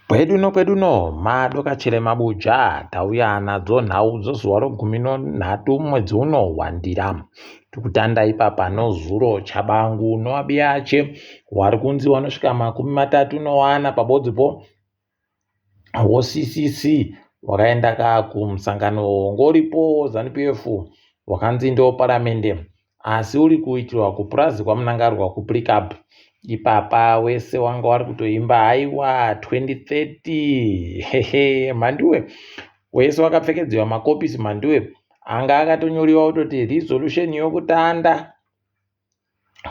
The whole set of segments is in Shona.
Kwedu no kwedu no madokachire mabuja tauya nadzo nhau dzozuva rogumi nonhatu mwedzi uno wandira. Tikutanda ipapa nozuro Chabangu noabiyache wari kunzi wanosvika 34 pabodzi po woCCC wakaenda ka kumusangano ngoripo ZANU PF wakanzi ndo paramende asi uri kuitirwa kupurazi kwaMnangarwa kuPrecab ipapa wese wanga wari kutoimba haiwa 2030 hehe mhanduwe wese wakapfekedziwa makopisi mhanduwe anga akatonyoriwa kutoti resolution yokutanda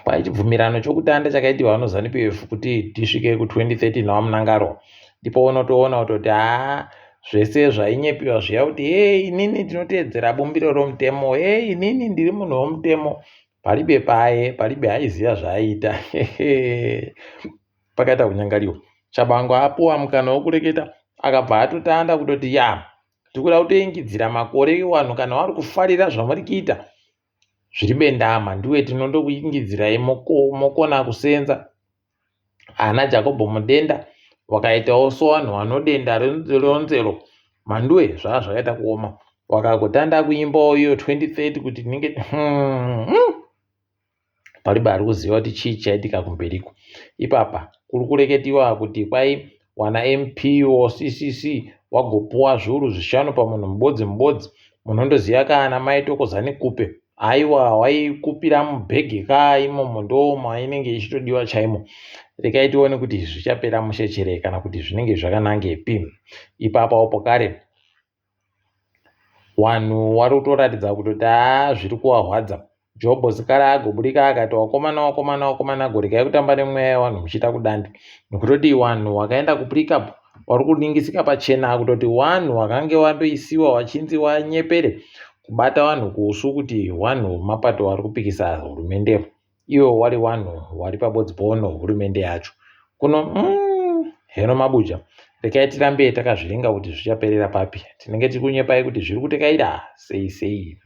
kwai chibvumirano chokutanda chakaitiwa noZanu PF kuti tisvike ku2030 nawaMnangarwa ndipo unotoona kutoti haa zvese zvainyepiwa zviya kuti hei inini ndinoteedzera bumbiro romutemo hei inini ndiri munhu womutemo palibe paye palibe aiziva zvaaiita pakaita kunyangariwa Chabangu apuwa mukana wokureketa akabva atotanda kutoti ya tikuda kutoingidzira makore vanhu kana vari kufarira zvamuri kuita zviri bendama ndiwe tinondokuingidzirai mokona kusenza ana Jakobho Mudenda wakaitawo sowanhu wanodenda ronzero mhanduwe zvaa zvakaita kuoma wakagotanda kuimbawo iyo 2030 kuti tinenge palibe ari kuziva kuti chii chaitika kumberiko ipapa kuri kureketiwa kuti kwai wana MP woCCC wagopuwa zviuru zvishanu pamunhu mubodzi mubodzi munondoziva kana mai Thokozani Kupe aiwa waikupira mubhegi ka imomo ndo mainenge ichitodiwa chaimo rekai tione kuti zvichapera mushe kana kuti zvinenge zvakanangepi ipapawo pokare vanhu vari kutoratidza kutoti haa zviri kuvarwadza Jobho Sikhala agoburika akati wakomana wakomana wakomana goregai kutamba nemweya yevanhu muchiita kudandi nokutoti vanhu vakaenda kuPrecab vari kuningisika pachena kutoti vanhu vakange vandoisiwa vachinzi vanyepere kubata vanhu kuusu kuti vanhu mapato vari kupikisa hurumende ivo vari vanhu vari pabodzi pono hurumende yacho kuno heno mabuja rekai tirambe takazviringa kuti zvichaperera papi tinenge tiri kunyepai kuti zviri kutekaira sei sei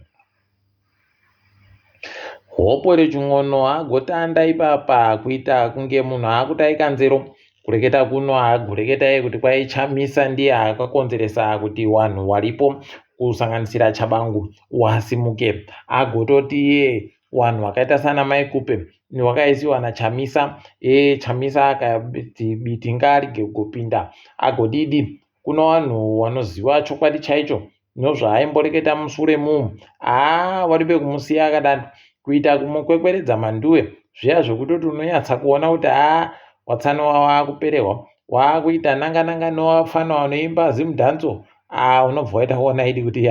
hopo rechin'ono agotanda ipapa kuita kunge munhu akutaika nzero kureketa kuno agoreketai kuti kwaichamisa ndiye akakonzeresa kuti vanhu varipo kusanganisira Chabangu wasimuke agototi iye vanhu vakaita sana Mai Kupe wakaisiwa naChamisa e Chamisa akati biti ngaarege kugopinda agodidi kuno vanhu vanoziva chokwadi chaicho nozvaaimboreketa musure mumu haa waribe kumusiya akadaro kuita kumukwekweredza manduwe zviya zvekutoti unonyatsa kuona kuti haa watsano waakuperehwa waakuita nanga nanga nowafana wanoimba zimudhanso aa unobva waita kuona idi kuti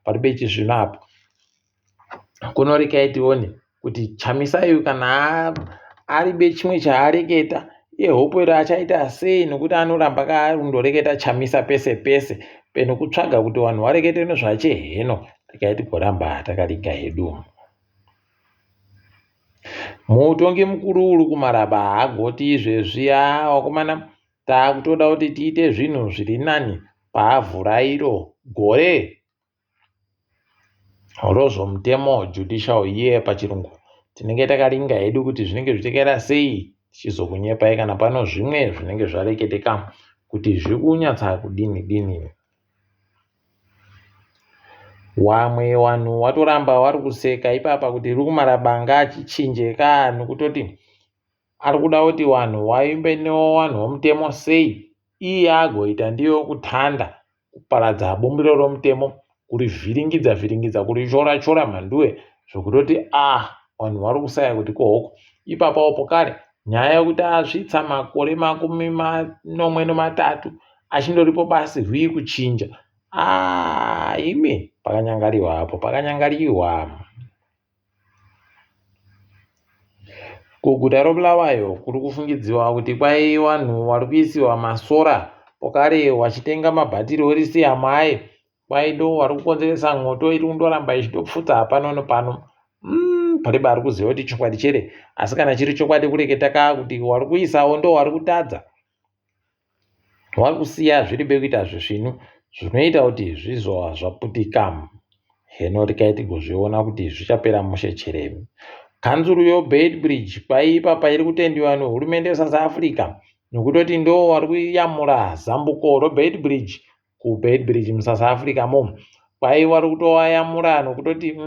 paribe chizvino apo kunorekai tione kuti Chamisa uyu kana aribe chimwe chaareketa iye Hopewell achaita sei nokuti anoramba kaundoreketa Chamisa pese pese penokutsvaga kuti vanhu varekete nezvache heno rekai tigoramba takariga hedu mutongi mukuru uri kumaraba haagoti izvezvi a wakomana taakutoda kuti tiite zvinhu zviri nani paavhura iro gore rozvomutemo judicial year pachirungu tinenge takaringa hedu kuti zvinenge zvichitekaira sei tichizokunyepai kana pano zvimwe zvinenge zvareketeka kuti zviri kunyatsa kudini dini wamwe vanhu watoramba vari kuseka ipapa kuti riri kumaraba ngaachichinje ka nokutoti ari kuda kuti vanhu vaimbe nevanhu vomutemo sei iye agoita ndiyo kutanda kuparadza bumbiro romutemo kurivhiringidza vhiringidza kurichora chora mhanduwe zvokutoti ah vanhu vari kusaya kuti kohoko ipapawo pokare nyaya yekuti asvitsa makore 73 achindoripo basi rwii kuchinja ah imi pakanyangariwa apo pakanyangariwa kuguta roBulawayo kuri kufungidziwa kuti kwai vanhu vari kuisiwa masora pokare vachitenga mabhatiri orisiyamu aye kwai ndo vari kukonzeresa mwoto iri kundoramba ichitopfuta pano nepano palibe ari kuziva kuti chokwadi chere asi kana chiri chokwadi kureketa ka kuti wari kuisawo ndo wari kutadza wari kusiya zviri bekuita zvisvinu zvinoita kuti zvizova zvaputika heno rekai tigozviona kuti zvichapera mushe cheremi kanzuru yoBeitbridge kwaipa pairi kutendiwa nehurumende yeSouth Africa. nokutoti ndo wari kuyamura zambuko roBeitbridge kuBeitbridge muSouth Africa mo. Kwai wari kutovayamura nokutoti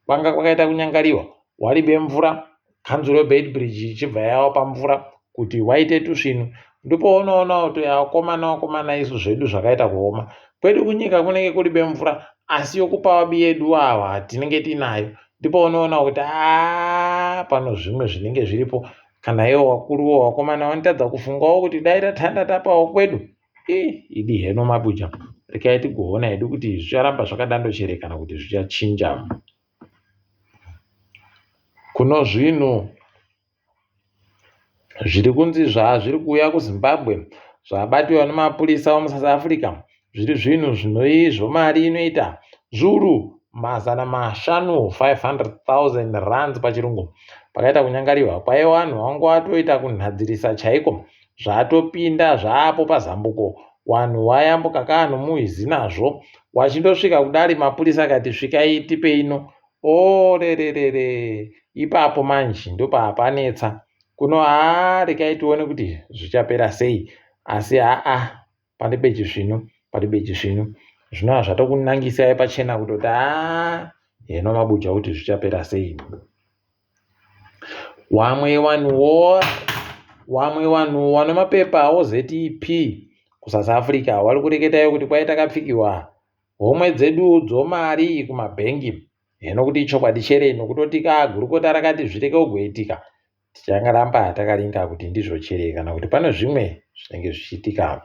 kwanga kwakaita kunyangariwa waribe mvura kanzuro yeBeitbridge ichibva yavapa mvura kuti waite tusvinu. Ndopaunoona kuti vakomana vakomana isu zvedu zvakaita kuoma. Kwedu kunyika kunenge kuribe mvura asi yokupa vabi yedu ava tinenge tinayo. Ndopaunoona kuti aa pano zvimwe zvinenge zviripo. Kana ivo vakuruwo vakomana vanotadza kufungawo kuti dai tatanda tapawo kwedu. Ii idi heno mabuja. Rekai tigoona hedu kuti zvicharamba zvakadando chere kana kuti zvichachinja. Kuno zvinhu zviri kunzi zvazviri kuuya kuZimbabwe zvabatiwa nemapurisa emuSouth Africa zviri zvinhu zvinoizvo mari inoita zviuru 500, 500,000 rands pachirungu. Pakaita kunyangariwa kwaiva vanhu vanga vatoita kunhadzirisa chaiko zvatopinda zvaapo pazambuko vanhu vayambuka kanomuhizi nazvo wachindosvika kudari mapurisa akati svikai tipe ino orererere ipapo manje ndopapanetsa kuno haa rekai tione kuti zvichapera sei asi haa paribe chisvinu paribe chisvinu zvinova zvatokunangisai pachena kutoti haa heno mabuja kuti zvichapera sei. Wamwe vanhuwo wamwe vanhu vane mapepa oZEP kuSouth Africa vari kureketayo kuti kwai takapfikiwa homwe dzedu dzomari kumabhengi heno kuti ichokwadi chere nokutoti ka gurukota rakati zvireke kugoitika tichangaramba takaringa kuti ndizvo chere kana kuti pane zvimwe zvinenge zvichiitika.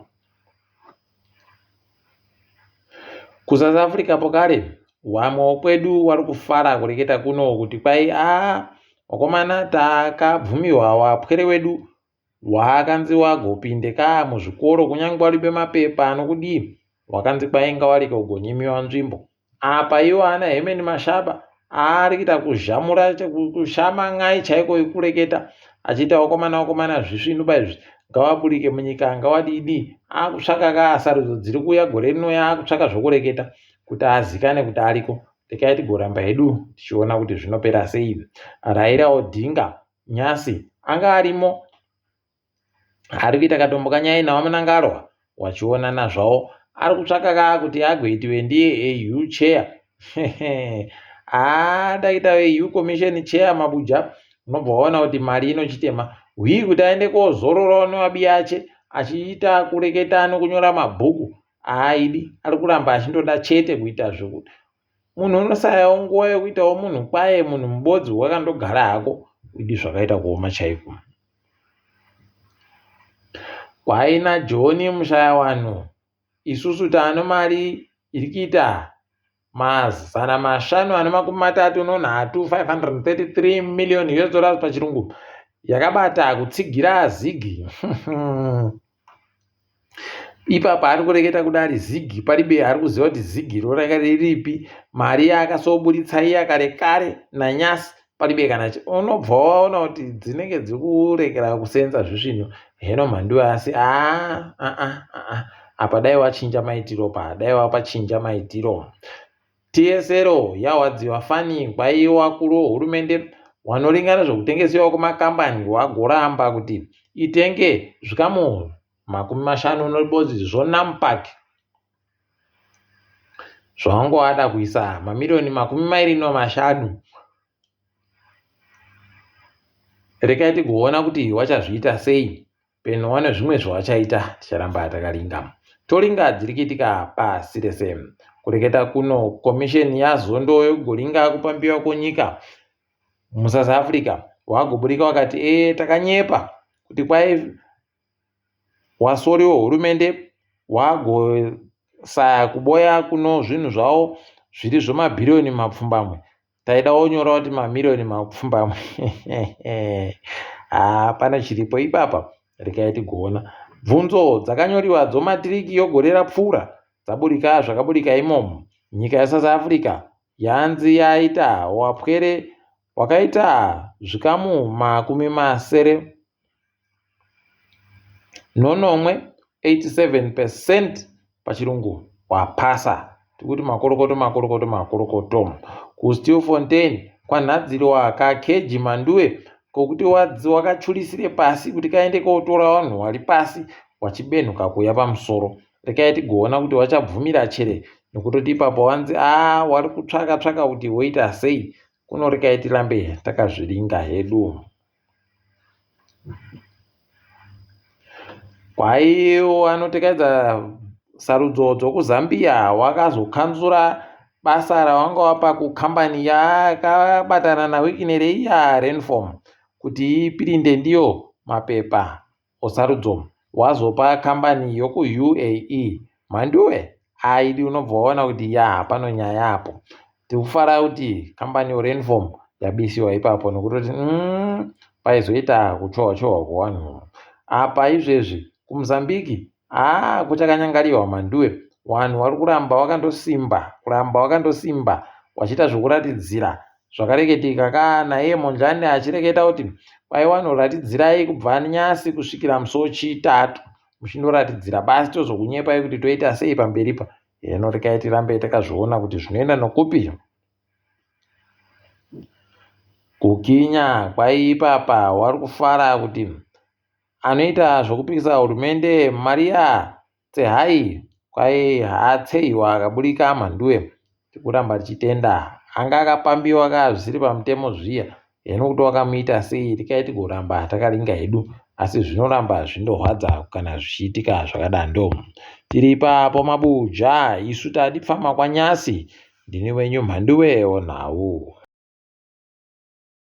KuSouth Africa pokare wamwe wokwedu wari kufara kureketa kuno kuti kwai aa vakomana takabvumiwa wapwere wedu wakanzi wagopinde ka muzvikoro kunyange waribe mapepa anokudii wakanzi kwainga warike kugonyimiwa nzvimbo apa iwo ana Hemeni Mashaba ari kuita kuzhamura kushama n'ai chaiko ikureketa achiita vakomana vakomana zvisvinu paizvi ngavaburike munyika ngawadidi akutsvaka ka sarudzo dziri kuuya gore rinouya akutsvaka zvokureketa kuti azikane kuti ariko rekai tigoramba hedu tichiona kuti zvinopera sei. Raila Odinga nyasi anga arimo ari kuita katombo kanyai naVaMnangagwa wachionana zvavo ari kutsvaka ka kuti agoitiwe ndiye AU chair haa ndaita AU commission chair mabuja unobva waona kuti mari inochitema hwii kuti aende kozororawo nevabi ache achiita kureketa nokunyora mabhuku haaidi ari kuramba achindoda chete kuita zvekuti munhu unosayawo nguva yekuitawo munhu kwaye munhu mubodzi wakandogara hako idi zvakaita kuoma chaiko. Kwaina John Mushayawanhu isusu taano mari iri kuita 533 533 million US dollars pachirungu yakabata kutsigira zigi ipapa ari kureketa kudari zigi paribe ari kuziva kuti zigi ro ranga riripi mari yaakasoburitsa iya kare kare nanyasi paribe kana unobva waona kuti dzinenge dziri kurekera kusenza zvisvinu heno mhanduwe asi aa aa apa dai wachinja maitiro pa dai wapachinja maitiro. TSL yarwadziwa fani kwaiwa kuro hurumende wanoringana zvekutengesewa kumakambani wagoramba kuti itenge zvikamu 51 zvoNampak zvawanga wada kuisa mamiriyoni 25. Rekai tigoona kuti wachazviita sei peno wane zvimwe zvawachaita ticharamba takaringa. Toringa dziri kuitika pasi rese. Kureketa kuno komisheni yazondo yekugoringa kupambiwa kwenyika muSouth Africa wagoburika wakati ee takanyepa kuti kwai wasori wehurumende wagosaya kuboya kuno zvinhu zvavo zviri zvemabhiriyoni mapfumbamwe taida wonyora kuti mamiriyoni mapfumbamwe haa pane chiripo ipapa rekai tigoona bvunzo dzakanyoriwa dzomatiriki yogore rapfuura dzaburika zvakaburika imomo nyika yeSouth Africa yanzi yaita wapwere wakaita zvikamu 77 87 percent pachirungu wapasa tikuti makorokoto makorokoto makorokoto kuStilfontein kwanhadzirwa kakeji manduwe. kokuti wakachurisire pasi kuti kaende kotora vanhu wari pasi wachibenhuka kuuya pamusoro. Rekai tigoona kuti wachabvumira chere nokutoti ipapo wanzi a wari kutsvaka tsvaka kuti woita sei. Kuno rekai tirambe takazviringa hedu. Kwai anotekaidza sarudzo dzokuZambia wakazokanzura basa rawanga wapa kukambani yakabatana naWicknell iya Renform kuti ipirinde ndiyo mapepa osarudzo wazopa kambani yokuUAE Mhanduwe aidi unobva waona kuti ya pano nyaya apo tikufara kuti kambani yoRenform yabisiwa ipapo nokutoti paizoita kuchohwa chohwa kwevanhu apa izvezvi kuMozambique haa kuchakanyangariwa Mhanduwe vanhu vari kuramba wakandosimba kuramba wakandosimba wachiita zvokuratidzira Zvakareketika ka naiye Mondlane achireketa kuti kwai wanoratidzirai kubva nyasi kusvikira musi wechitatu muchindoratidzira basi tozokunyepai kuti toita sei pamberi pa heno rekai tirambe takazviona kuti zvinoenda nokupi. Kukinya kwai ipapa wari kufara kuti anoita zvokupikisa hurumende Maria Tsehai kwai haatseiwa akaburika Mhanduwe tikuramba tichitenda anga akapambiwa ka zvisiri pamutemo zviya heno kuti wakamuita sei tikai tigoramba takaringa hedu asi zvinoramba zvindorwadza kana zvichiitika zvakadando tiri ipapo mabuja isu tadipfama kwanyasi ndini wenyu Mhanduwe onhau.